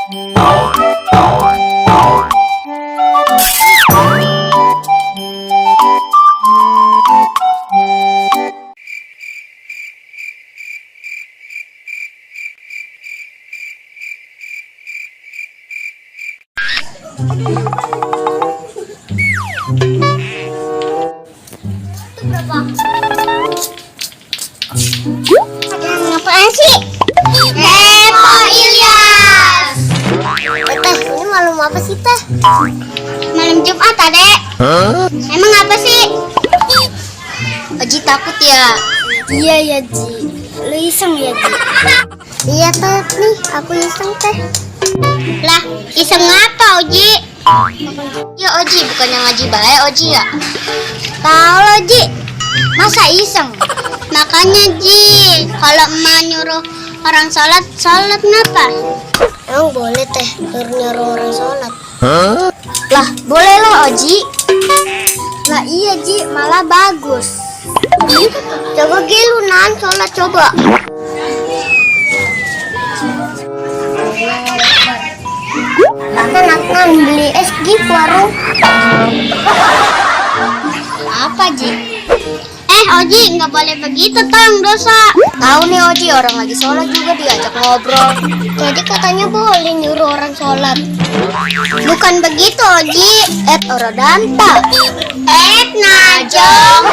Ngapain sih? Pak Ilyas. Teh, ini malam apa sih, Teh? Malam Jumat, Adek. Emang apa sih? Oji takut ya? Iya ya, Ji. Lu iseng ya, Ji? Iya, Teh. Nih, aku iseng, Teh. Lah, iseng apa Oji? Ya Oji, bukannya ngaji baik Oji ya? Tahu lo, Ji. Masa iseng? Makanya, Ji, kalau emak nyuruh orang sholat kenapa? Emang boleh, Teh, nyuruh orang sholat? Lah, boleh lah Oji. Lah iya, Ji, malah bagus. Coba gilu nan sholat coba. Nan beli es di warung. Apa Ji? Oji, nggak boleh begitu, Tang, dosa. Tahu nih Oji, orang lagi sholat juga diajak ngobrol. Jadi katanya boleh nyuruh orang sholat. Bukan begitu Oji. Orodanta. Najong.